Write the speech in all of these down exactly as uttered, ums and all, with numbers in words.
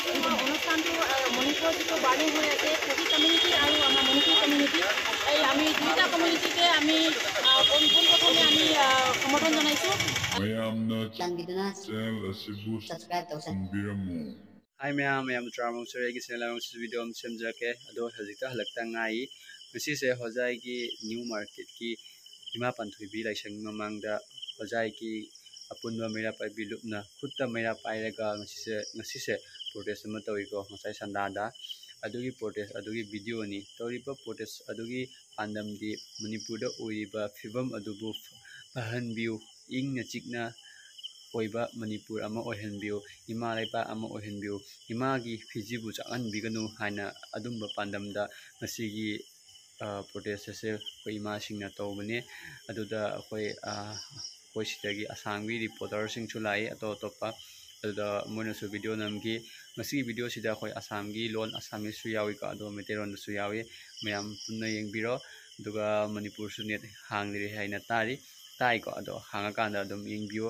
অনুষ্ঠানটো, আহ, মণিপুৰৰ যিটো বাৰ্নিং হৈ আছে, কুকি কমিউনিটি আৰু আমাৰ মণিপুৰী কমিউনিটি, এই আমি দুইটা কমিউনিটিকে আমি, আহ, পোন-, পোনপ্ৰথমে আমি, আহ, সমৰ্থন জনাইছোঁ। ꯃꯌꯥꯝꯅ ꯆꯥꯟꯕꯤꯗꯨꯅ ꯆꯦꯅꯦꯜ ꯑꯁꯤꯕꯨ ꯁꯕꯁꯀ꯭ꯔꯥꯏꯕ ꯇꯧꯁꯟ- ꯆꯪꯕꯤꯔꯝꯃꯨ꯫ ꯍꯥꯏ ꯃꯌꯥꯝ, ꯃꯌꯥꯝ ꯇꯔꯥꯃꯔꯛ ꯁꯔꯦꯒꯤ ꯆꯦꯅꯦꯜ ꯑꯃꯁꯨ ꯚꯤꯗꯤꯑꯣ ꯑꯃ ꯁꯦꯝꯖꯔꯛꯀꯦ꯫ ꯑꯗꯣ ꯍꯧꯖꯤꯛꯇ ꯍꯜꯂꯛꯇ ꯉꯥꯏꯔꯤ꯫ ꯉꯁꯤꯁꯦ ꯍꯣꯖꯥꯏꯒꯤ ꯅ꯭ꯌꯨ ꯃꯥꯔꯀꯦꯠꯀꯤ ꯏꯃꯥ ꯄꯥꯟꯊꯣꯏꯕꯤ ꯂꯥꯏꯁꯪꯒꯤ ꯃꯃꯥꯡꯗ ꯍꯣꯖꯥꯏꯒꯤ ꯑꯄꯨꯟꯕ ꯃꯩꯔꯥ ꯄꯥꯏꯕꯤ ꯂꯨꯞꯅ ꯈꯨꯠꯇ ꯃꯩꯔꯥ ꯄꯥꯏꯔꯒ ꯉꯁꯤꯁꯦ, ꯉꯁꯤꯁꯦ ꯄ꯭ꯔꯣꯇꯦꯁ ꯑꯃ ꯇꯧꯏꯀꯣ, ꯉꯁꯥꯏ ꯁꯟꯗꯥꯗ꯫ ꯑꯗꯨꯒꯤ ꯄ꯭ꯔꯣꯇꯦꯁ ꯑꯗꯨꯒꯤ ꯚꯤꯗꯤꯑꯣꯅꯤ꯫ ꯇꯧꯔꯤꯕ ꯄ꯭ꯔꯣꯇꯦꯁ ꯑꯗꯨꯒꯤ ꯄꯥꯟꯗꯝꯗꯤ ꯃꯅꯤꯄꯨꯔꯗ ꯑꯣꯏꯔꯤꯕ ꯐꯤꯕꯝ ꯑꯗꯨꯕꯨ ꯐꯍꯟꯕꯤꯌꯨ, ꯏꯪꯅ ꯆꯤꯛꯅ ꯑꯣꯏꯕ ꯃꯅꯤꯄꯨꯔ ꯑꯃ ꯑꯣꯏꯍꯟꯕꯤꯌꯨ, ꯏꯃꯥ ꯂꯩꯕꯥꯛ ꯑꯃ ꯑꯣꯏꯍꯟꯕꯤꯌꯨ, ꯏꯃꯥꯒꯤ ꯐꯤꯖꯤꯕꯨ ꯆꯥꯛꯍꯟꯕꯤꯒꯅꯨ ꯍꯥꯏꯅ ꯑꯗꯨꯝꯕ ꯄꯥꯟꯗꯝꯗ ꯉꯁꯤꯒꯤ, ꯑ, ꯄ꯭ꯔꯣꯇꯦꯁ ꯑꯁꯦ ꯑꯩꯈꯣꯏ ꯏꯃꯥꯁꯤꯡꯅ ꯇꯧꯕꯅꯦ꯫ ꯑꯗꯨꯗ ꯑꯩꯈꯣꯏ, ꯑ, ꯑꯩꯈꯣꯏ ꯁꯤꯗꯒꯤ ꯑꯁꯥꯝꯒꯤ ꯔꯤꯄꯣꯔꯇꯔꯁꯤꯡꯁꯨ ꯂꯥꯛꯏ ꯑꯇꯣꯞ ꯑꯇꯣꯞꯄ꯫ ꯑꯗꯨꯗ ꯃꯣꯏꯅꯁꯨ ꯚꯤꯗꯤꯑꯣ ꯅꯝꯈꯤ꯫ ꯉꯁꯤꯒꯤ ꯚꯤꯗꯤꯑꯣꯁꯤꯗ ꯑꯩꯈꯣꯏ ꯑꯁꯥꯝꯒꯤ ꯂꯣꯟ ꯑꯁꯥꯃꯤꯁꯁꯨ ꯌꯥꯎꯏꯀꯣ, ꯑꯗꯨꯒ ꯃꯩꯇꯩꯂꯣꯟꯗꯁꯨ ꯌꯥꯎꯏ꯫ ꯃꯌꯥꯝ ꯄꯨꯟꯅ ꯌꯦꯡꯕꯤꯔꯣ꯫ ꯑꯗꯨꯒ ꯃꯅꯤꯄꯨꯔꯁꯨ ꯅꯦꯠ ꯍꯥꯡꯗ꯭ꯔꯤ ꯍꯥꯏꯅ ꯇꯥꯔꯤ, ꯇꯥꯏꯀꯣ, ꯑꯗꯣ ꯍꯥꯡꯉꯀꯥꯟꯗ ꯑꯗꯨꯝ ꯌꯦꯡꯕꯤꯌꯨ꯫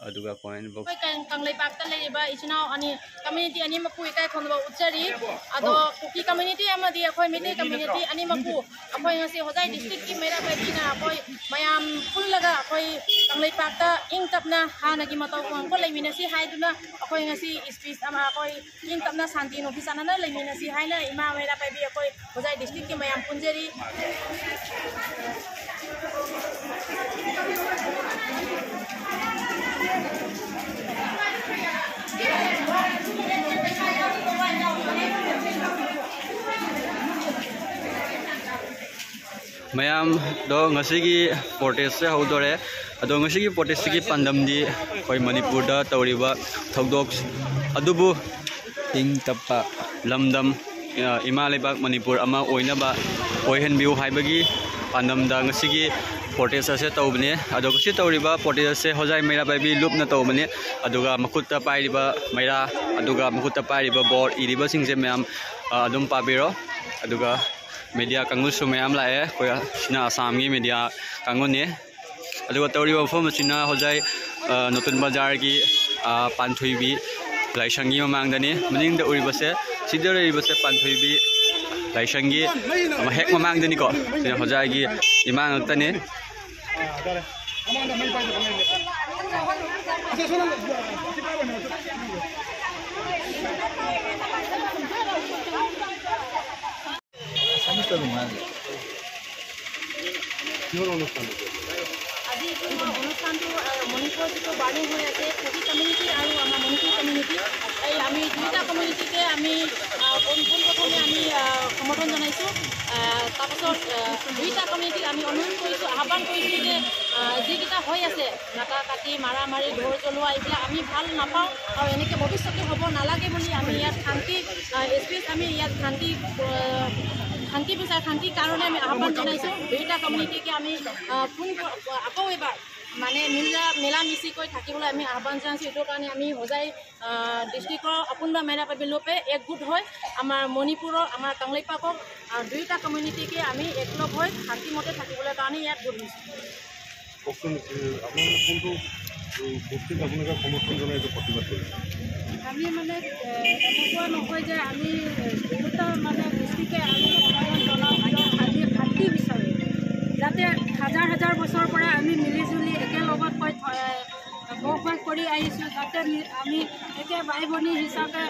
ꯑꯗꯨꯒ ꯀꯃꯦꯟ ꯕꯣꯛꯁ ꯑꯩꯈꯣꯏ ꯀꯪ-, ꯀꯪꯂꯩꯄꯥꯛꯇ ꯂꯩꯔꯤꯕ ꯏꯆꯤꯟ ꯏꯅꯥꯎ ꯑꯅꯤ, ꯀꯝꯃ꯭ꯌꯨꯅꯤꯇꯤ ꯑꯅꯤꯃꯛꯄꯨ ꯏꯀꯥꯏ ꯈꯨꯝꯅꯕ ꯎꯠꯆꯔꯤ꯫ ꯑꯗꯣ ꯀꯨꯀꯤ ꯀꯝꯃ꯭ꯌꯨꯅꯤꯇꯤ ꯑꯃꯗꯤ ꯑꯩꯈꯣꯏ ꯃꯩꯇꯩ ꯀꯝꯃ꯭ꯌꯨꯅꯤꯇꯤ ꯑꯅꯤꯃꯛꯄꯨ ꯑꯩꯈꯣꯏ ꯉꯁꯤ ꯍꯣꯖꯥꯏ ꯗꯤꯁꯇ꯭ꯔꯤꯛꯀꯤ ꯃꯩꯔꯥ ꯄꯥꯏꯕꯤꯅ ꯑꯩꯈꯣꯏ ꯃꯌꯥꯝ ꯄꯨꯜꯂꯒ ꯑꯩꯈꯣꯏ ꯀꯪꯂꯩꯄꯥꯛꯇ ꯏꯪ ꯇꯞꯅ ꯍꯥꯟꯅꯒꯤ ꯃꯇꯧ ꯈꯣꯡꯄꯣꯠ ꯂꯩꯃꯤꯟꯅꯁꯤ ꯍꯥꯏꯗꯨꯅ ꯑꯩꯈꯣꯏ ꯉꯁꯤ ꯁ꯭ꯄꯤꯆ ꯑꯃ, ꯑꯩꯈꯣꯏ ꯏꯪ ꯇꯞꯅ ꯁꯥꯟꯇꯤ ꯅꯨꯡꯁꯤ ꯆꯥꯟꯅꯅ ꯂꯩꯃꯤꯟꯅꯁꯤ ꯍꯥꯏꯅ ꯏꯃꯥ ꯃꯩꯔꯥ ꯄꯥꯏꯕꯤ ꯑꯩꯈꯣꯏ ꯍꯣꯖꯥꯏ ꯗꯤꯁꯇ꯭ꯔꯤꯛꯀꯤ ꯃꯌꯥꯝ ꯄꯨꯟꯖꯔꯤ꯫ ꯃꯌꯥꯝꯗꯣ ꯉꯁꯤꯒꯤ ꯄ꯭ꯔꯣꯇꯦꯁꯁꯦ ꯍꯧꯗꯣꯔꯦ꯫ ꯑꯗꯣ ꯉꯁꯤꯒꯤ ꯄ꯭ꯔꯣꯇꯦꯁꯁꯤꯒꯤ ꯄꯥꯟꯗꯝꯗꯤ ꯑꯩꯈꯣꯏ ꯃꯅꯤꯄꯨꯔꯗ ꯇꯧꯔꯤꯕ ꯊꯧꯗꯣꯛ ꯑꯗꯨꯕꯨ ꯏꯪ ꯇꯞꯄ ꯂꯝꯗꯝ, ꯑ, ꯏꯃꯥ ꯂꯩꯕꯥꯛ ꯃꯅꯤꯄꯨꯔ ꯑꯃ ꯑꯣꯏꯅꯕ ꯑꯣꯏꯍꯟꯕꯤꯌꯨ ꯍꯥꯏꯕꯒꯤ ꯄꯥꯟꯗꯝꯗ ꯉꯁꯤꯒꯤ ꯄ꯭ꯔꯣꯇꯦꯁ ꯑꯁꯦ ꯇꯧꯕꯅꯦ꯫ ꯑꯗꯣ ꯉꯁꯤ ꯇꯧꯔꯤꯕ ꯄ꯭ꯔꯣꯇꯦꯁ ꯑꯁꯦ ꯍꯣꯖꯥꯏ ꯃꯩꯔꯥ ꯄꯥꯏꯕꯤ ꯂꯨꯞꯅ ꯇꯧꯕꯅꯦ꯫ ꯑꯗꯨꯒ ꯃꯈꯨꯠꯇ ꯄꯥꯏꯔꯤꯕ ꯃꯩꯔꯥ, ꯑꯗꯨꯒ ꯃꯈꯨꯠꯇ ꯄꯥꯏꯔꯤꯕ ꯕꯣꯔ ꯏꯔꯤꯕꯁꯤꯡꯁꯦ ꯃꯌꯥꯝ, ꯑ, ꯑꯗꯨꯝ ꯄꯥꯕꯤꯔꯣ꯫ ꯑꯗꯨꯒ ꯃꯦꯗꯤꯌꯥ ꯀꯥꯡꯕꯨꯁꯨ ꯃꯌꯥꯝ ꯂꯥꯛꯑꯦ꯫ ꯑꯩꯈꯣꯏ ꯁꯤꯅ ꯑꯁꯥꯝꯒꯤ ꯃꯦꯗꯤꯌꯥ ꯀꯥꯡꯕꯨꯅꯦ꯫ ꯑꯗꯨꯒ ꯇꯧꯔꯤꯕ ꯃꯐꯝ ꯑꯁꯤꯅ ꯍꯣꯖꯥꯏ, ꯑ, ꯅꯣꯇꯨꯟ ꯕꯖꯥꯔꯒꯤ, ꯑ, ꯄꯥꯟꯊꯣꯏꯕꯤ ꯂꯥꯏꯁꯪꯒꯤ ꯃꯃꯥꯡꯗꯅꯤ꯫ ꯃꯅꯤꯡꯗ ꯎꯔꯤꯕꯁꯦ, ꯁꯤꯗ ꯂꯩꯔꯤꯕꯁꯦ ꯄꯥꯟꯊꯣꯏꯕꯤ ꯂꯥꯏꯁꯪꯒꯤ ꯍꯦꯛ ꯃꯃꯥꯡꯗꯅꯤꯀꯣ꯫ ꯁꯤꯅ ꯍꯣꯖꯥꯒꯤ ꯏꯃꯥ ꯉꯥꯛꯇꯅꯤ꯫ কিহৰ অনুষ্ঠান? আজি এইটো আমাৰ অনুষ্ঠানটো, আহ, মণিপুৰৰ যিটো বাৰ্নিং হৈ আছে, কুকি কমিউনিটি আৰু আমাৰ মণিপুৰী কমিউনিটি, এই আমি দুইটা কমিউনিটিকে আমি, আহ, পোন-, পোনপ্ৰথমে আমি, আহ, সমৰ্থন জনাইছোঁ। আহ, তাৰপাছত, আহ, দুইটা কমিউনিটিক আমি অনুৰোধ কৰিছোঁ, আহ্বান কৰিছোঁ যে, আহ, যিকেইটা হৈ আছে, নাটা কাটি, মাৰা মাৰি, ঘৰ জ্বলোৱা, এইবিলাক আমি ভাল নাপাওঁ আৰু এনেকৈ ভৱিষ্যতে হ'ব নালাগে বুলি আমি ইয়াত শান্তি, আহ, স্পেচ আমি ইয়াত শান্তি, আহ, শান্তি বিচাৰ, শান্তিৰ কাৰণে আমি আহ্বান জনাইছোঁ। দুইটা কমিউনিটিকে আমি, আহ, পোন-, আকৌ এবাৰ মানে মিলা, মিলা মিচিকৈ থাকিবলৈ আমি আহ্বান জনাইছোঁ। এইটো কাৰণে আমি হোজাই, আহ, ডিষ্ট্ৰিক্টৰ অপোন বা মেৰা পাবি লোপে একগোট হৈ আমাৰ মণিপুৰৰ, আমাৰ কাংলেইপাকক, আহ, দুইটা কমিউনিটিকে আমি একলগ হৈ শান্তিমতে থাকিবলৈ কাৰণে ইয়াত গোট হৈছোঁ। কওকচোন, এ, আপোনালোকে কোনটো, উম, গোষ্ঠীক আপোনালোকে সমৰ্থন জনাই এইটো প্ৰতিবাদ কৰিছে? আমি মানে, এ, এনেকুৱা নহয় যে আমি, এ, দুয়োটা মানে গোষ্ঠীকে আমি সমৰ্থন জনাওঁ, কিয় আমি শান্তি বিচাৰোঁ, যাতে হাজাৰ হাজাৰ বছৰৰ পৰা আমি মিলিজুলি একেলগত হৈ থ-, এ, বসবাস কৰি আহিছোঁ, যাতে মি-, আমি একে বাই ভনী হিচাপে,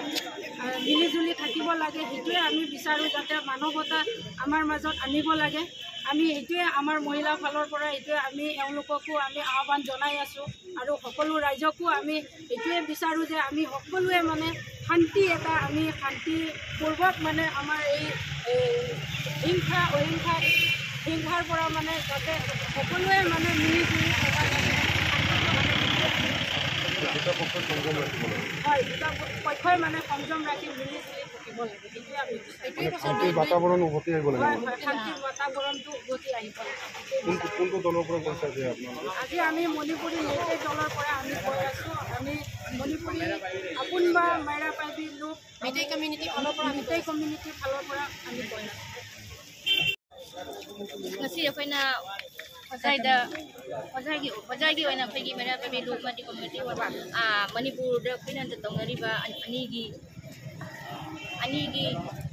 এ, মিলিজুলি থাকিব লাগে। সেইটোৱে আমি বিচাৰোঁ, যাতে মানৱতা আমাৰ মাজত আনিব লাগে। আমি এইটোৱে আমাৰ মহিলা ফালৰ পৰা এইটোৱে আমি এওঁলোককো আমি আহ্বান জনাই আছোঁ আৰু সকলো ৰাইজকো আমি এইটোৱে বিচাৰোঁ যে আমি সকলোৱে মানে শান্তি এটা, আমি শান্তিপূৰ্বক মানে আমাৰ এই, এই হিংসা অহিংসা, হিংসাৰ পৰা মানে যাতে সকলোৱে মানে মিলি জুলি থকা যায়। হয়, দুটা পক্ষই মানে সংযম ৰাখি মিলি জুলি থাকিব লাগে। এইটোৱে আমি বিচাৰোঁ। মানে শান্তিৰ বাতাবৰণ উভতি আহিব লাগে। হয়, হয়, শান্তিৰ বাতাবৰণটো উভতি আহিব লাগে। কোনটো, কোনটো দলৰ পৰা কৈছে যে আপোনালোকে? আজি আমি মণিপুৰী মেইটেই দলৰ পৰা আমি কৈ আছোঁ। আমি মণিপুৰী আপোন বা মেৰা পাইবি লোক মেইটেই কমিউনিটি ফালৰ পৰা, মেইটেই কমিউনিটিৰ ফালৰ পৰা আমি কৈ আছোঁ। ꯉꯁꯤ ꯑꯩꯈꯣꯏꯅ ꯍꯣꯖꯥꯏꯗ, ꯍꯣꯖꯥꯏꯒꯤ, ꯍꯣꯖꯥꯏꯒꯤ ꯑꯣꯏꯅ ꯑꯩꯈꯣꯏꯒꯤ ꯃꯩꯔꯥ ꯄꯥꯏꯕꯤ ꯂꯨꯞ ꯑꯃꯗꯤ ꯀꯝꯃ꯭ꯌꯨꯅꯤꯇꯤ ꯑꯣꯏꯕ, ꯑꯥ, ꯃꯅꯤꯄꯨꯔꯗ ꯑꯩꯈꯣꯏꯅ ꯍꯟꯗꯛ ꯇꯧꯅꯔꯤꯕ ꯑꯅꯤꯒꯤ, ꯑꯅꯤꯒꯤ,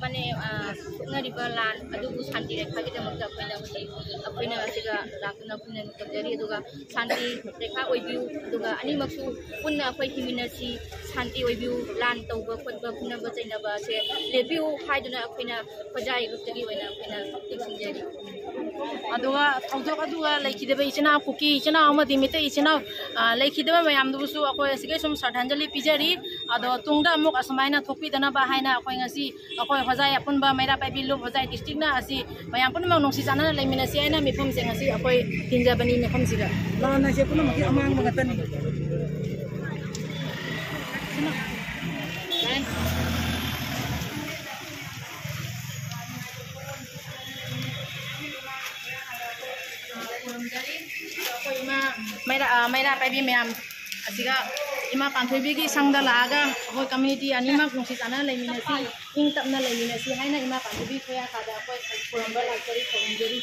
ꯃꯥꯅꯦ, ꯑꯥ, ꯊꯣꯛꯅꯔꯤꯕ ꯂꯥꯟ ꯑꯗꯨꯕꯨ ꯁꯥꯟꯇꯤ ꯔꯦꯈꯥꯒꯤꯗꯃꯛꯇ ꯑꯩꯈꯣꯏꯅ ꯍꯧꯖꯤꯛ, ꯑꯩꯈꯣꯏꯅ ꯁꯤꯗ ꯂꯥꯛꯇꯨꯅ ꯄꯨꯟꯅ ꯇꯧꯖꯔꯤ꯫ ꯑꯗꯨꯒ ꯁꯥꯟꯇꯤ ꯔꯦꯈꯥ ꯑꯣꯏꯕꯤꯌꯨ, ꯑꯗꯨꯒ ꯑꯅꯤꯃꯛꯁꯨ ꯄꯨꯟꯅ ꯑꯩꯈꯣꯏ ꯍꯤꯡꯃꯤꯟꯅꯁꯤ, ꯁꯥꯟꯇꯤ ꯑꯣꯏꯕꯤꯌꯨ, ꯂꯥꯟ ꯇꯧꯕ ꯈꯣꯠꯄ, ꯐꯨꯅꯕ ꯆꯩꯅꯕ ꯑꯁꯦ ꯂꯦꯞꯄꯤꯌꯨ ꯍꯥꯏꯗꯨꯅ ꯑꯩꯈꯣꯏꯅ ꯍꯣꯖꯥꯏ ꯂꯨꯞꯇꯒꯤ ꯑꯣꯏꯅ ꯑꯩꯈꯣꯏꯅ ꯅꯤꯡꯁꯤꯡꯖꯔꯤ꯫ ꯑꯗꯨꯒ ꯊꯧꯗꯣꯛ ꯑꯗꯨꯒ ꯂꯩꯈꯤꯗꯕ ꯏꯆꯤꯟ ꯏꯅꯥꯎ, ꯀꯨꯀꯤ ꯏꯆꯤꯟ ꯏꯅꯥꯎ ꯑꯃꯗꯤ ꯃꯩꯇꯩ ꯏꯆꯤꯟ ꯏꯅꯥꯎ, ꯑ, ꯂꯩꯈꯤꯗꯕ ꯃꯌꯥꯝꯗꯨꯕꯨꯁꯨ ꯑꯩꯈꯣꯏ ꯑꯁꯤꯒꯤ ꯁꯨꯝ ꯁ꯭ꯔꯗꯥꯟꯖꯂꯤ ꯄꯤꯖꯔꯤ꯫ ꯑꯗꯣ ꯇꯨꯡꯗ ꯑꯃꯨꯛ ꯑꯁꯨꯃꯥꯏꯅ ꯊꯣꯛꯄꯤꯗꯅꯕ ꯍꯥꯏꯅ ꯑꯩꯈꯣꯏ ꯉꯁꯤ ꯑꯩꯈꯣꯏ ꯍꯣꯖꯥꯏ ꯑꯄꯨꯟꯕ ꯃꯩꯔꯥ ꯄꯥꯏꯕꯤ ꯂꯨꯞ ꯍꯣꯖꯥꯏ ꯗꯤꯁꯇ꯭ꯔꯤꯛꯅ ꯑꯁꯤ ꯃꯌꯥꯝ ꯄꯨꯝꯅꯃꯛ ꯅꯨꯡꯁꯤ ꯆꯥꯟꯅꯅ ꯂꯩꯃꯤꯟꯅꯁꯤ ꯍꯥꯏꯅ ꯃꯤꯐꯝꯁꯤꯡ ꯑꯁꯤ ꯑꯩꯈꯣꯏ ꯊꯤꯟꯖꯕꯅꯤ ꯃꯐꯝꯁꯤꯗ꯫ ꯂꯥꯟ ꯍꯥꯏꯁꯦ ꯄꯨꯝꯅꯃꯛꯀꯤ ꯑꯃꯥꯡꯕ ꯉꯥꯛꯇꯅꯤ꯫ ꯑꯩꯈꯣꯏ ꯏꯃꯥ ꯃꯩꯔꯥ, ꯑ, ꯃꯩꯔꯥ ꯄꯥꯏꯕꯤ ꯃꯌꯥꯝ ꯑꯁꯤꯒ ꯏꯃꯥ ꯄꯥꯟꯊꯣꯏꯕꯤꯒꯤ ꯁꯪꯗ ꯂꯥꯛꯑꯒ ꯑꯩꯈꯣꯏ ꯀꯝꯃ꯭ꯌꯨꯅꯤꯇꯤ ꯑꯅꯤꯃꯛ ꯅꯨꯡꯁꯤ ꯆꯥꯟꯅꯅ ꯂꯩꯃꯤꯟꯅꯁꯤ, ꯏꯪ ꯇꯞꯅ ꯂꯩꯃꯤꯟꯅꯁꯤ ꯍꯥꯏꯅ ꯏꯃꯥ ꯄꯥꯟꯊꯣꯏꯕꯤ ꯈꯨꯌꯥ ꯀꯥꯗ ꯑꯩꯈꯣꯏ ꯈꯨꯔꯨꯝꯕ ꯂꯥꯛꯆꯔꯤ, ꯈꯨꯔꯨꯝꯖꯔꯤ꯫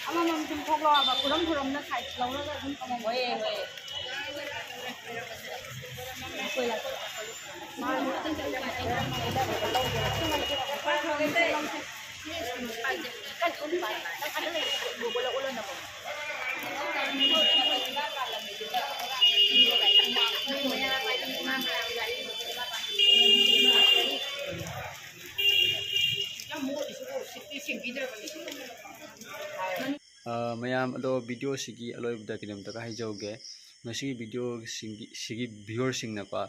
ꯑꯃꯃꯝ ꯁꯨꯝ ꯊꯣꯛꯂꯛꯑꯣꯕ, ꯈꯨꯔꯝ ꯈꯨꯔꯝꯅ ꯁꯥꯏꯠ ꯂꯧꯔꯒ ꯑꯗꯨꯝ ꯑꯃꯃꯝ꯫ ꯍꯣꯏ, ꯍꯣꯏ꯫ ꯑ, ꯃꯌꯥꯝ ꯑꯗꯣ, ꯚꯤꯗꯤꯑꯣꯁꯤꯒꯤ ꯑꯂꯣꯏꯕꯗ ꯀꯩꯅꯣꯝꯇꯒ ꯍꯥꯏꯖꯍꯧꯒꯦ꯫ ꯉꯁꯤꯒꯤ ꯚꯤꯗꯤꯑꯣꯁꯤꯡꯒꯤ, ꯁꯤꯒꯤ ꯚ꯭ꯌꯨꯋꯔꯁꯤꯡꯅꯀꯣ,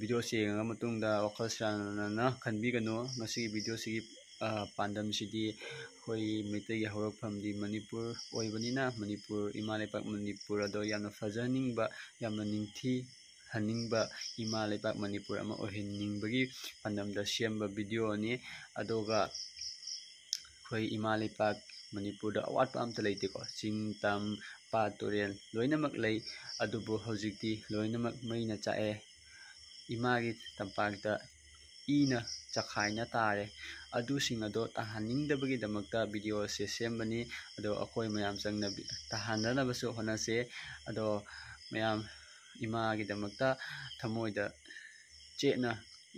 ꯚꯤꯗꯤꯑꯣꯁꯤ ꯌꯦꯡꯉ ꯃꯇꯨꯡꯗ ꯋꯥꯈꯜ ꯁꯥꯟꯅꯅ ꯈꯟꯕꯤꯒꯅꯨ꯫ ꯉꯁꯤꯒꯤ ꯚꯤꯗꯤꯑꯣꯁꯤꯒꯤ, ꯑ, ꯄꯥꯟꯗꯝꯁꯤꯗꯤ ꯑꯩꯈꯣꯏ ꯃꯩꯇꯩꯒꯤ ꯍꯧꯔꯛꯐꯝꯗꯤ ꯃꯅꯤꯄꯨꯔ ꯑꯣꯏꯕꯅꯤꯅ, ꯃꯅꯤꯄꯨꯔ, ꯏꯃꯥ ꯂꯩꯄꯥꯛ ꯃꯅꯤꯄꯨꯔ ꯑꯗꯣ ꯌꯥꯝꯅ ꯐꯖꯍꯟꯅꯤꯡꯕ, ꯌꯥꯝꯅ ꯅꯤꯡꯊꯤꯍꯟꯅꯤꯡꯕ, ꯏꯃꯥ ꯂꯩꯄꯥꯛ ꯃꯅꯤꯄꯨꯔ ꯑꯃ ꯑꯣꯏꯍꯟꯅꯤꯡꯕꯒꯤ ꯄꯥꯟꯗꯝꯗ ꯁꯦꯝꯕ ꯚꯤꯗꯤꯑꯣꯅꯤ꯫ ꯑꯗꯨꯒ ꯑꯩꯈꯣꯏ ꯏꯃꯥ ꯂꯩꯄꯥꯛ ꯃꯅꯤꯄꯨꯔꯗ ꯑꯋꯥꯠꯄ ꯑꯝꯇ ꯂꯩꯇꯦꯀꯣ꯫ ꯆꯤꯡ, ꯇꯝ, ꯄꯥꯠ, ꯇꯨꯔꯦꯜ ꯂꯣꯏꯅꯃꯛ ꯂꯩ꯫ ꯑꯗꯨꯕꯨ ꯍꯧꯖꯤꯛꯇꯤ ꯂꯣꯏꯅꯃꯛ ꯃꯩꯅ ꯆꯥꯛꯑꯦ꯫ ꯏꯃꯥꯒꯤ ꯇꯝꯄꯥꯛꯇ ꯏꯅ ꯆꯈꯥꯏꯅ ꯇꯥꯔꯦ꯫ ꯑꯗꯨꯁꯤꯡ ꯑꯗꯣ ꯇꯥꯍꯟꯅꯤꯡꯗꯕꯒꯤꯗꯃꯛꯇ ꯚꯤꯗꯤꯑꯣ ꯑꯁꯦ ꯁꯦꯝꯕꯅꯤ꯫ ꯑꯗꯣ ꯑꯩꯈꯣꯏ ꯃꯌꯥꯝ ꯆꯪꯅ ꯚꯤ-, ꯇꯥꯍꯟꯗꯅꯕꯁꯨ ꯍꯣꯠꯅꯁꯦ꯫ ꯑꯗꯣ ꯃꯌꯥꯝ ꯏꯃꯥꯒꯤꯗꯃꯛꯇ ꯊꯃꯣꯏꯗ ꯆꯦꯠꯅ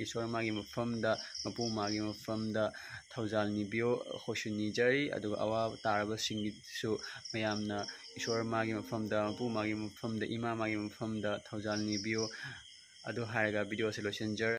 ꯏꯁꯣꯔ ꯃꯥꯒꯤ ꯃꯐꯝꯗ, ꯃꯄꯨ ꯃꯥꯒꯤ ꯃꯐꯝꯗ ꯊꯧꯖꯥꯜ ꯅꯤꯕꯤꯌꯨ꯫ ꯑꯩꯈꯣꯏꯁꯨ ꯅꯤꯖꯔꯤ, ꯑꯗꯨꯒ ꯑꯋꯥꯕ ꯇꯥꯔꯕꯁꯤꯡꯒꯤꯁꯨ ꯃꯌꯥꯝꯅ ꯏꯁꯣꯔ ꯃꯥꯒꯤ ꯃꯐꯝꯗ, ꯃꯄꯨ ꯃꯥꯒꯤ ꯃꯐꯝꯗ, ꯏꯃꯥ ꯃꯥꯒꯤ ꯃꯐꯝꯗ ꯊꯧꯖꯥꯜ ꯅꯤꯕꯤꯌꯨ꯫ ꯑꯗꯨ ꯍꯥꯏꯔꯒ ꯚꯤꯗꯤꯑꯣ ꯑꯁꯤ ꯂꯣꯏꯁꯤꯟꯖꯔ-,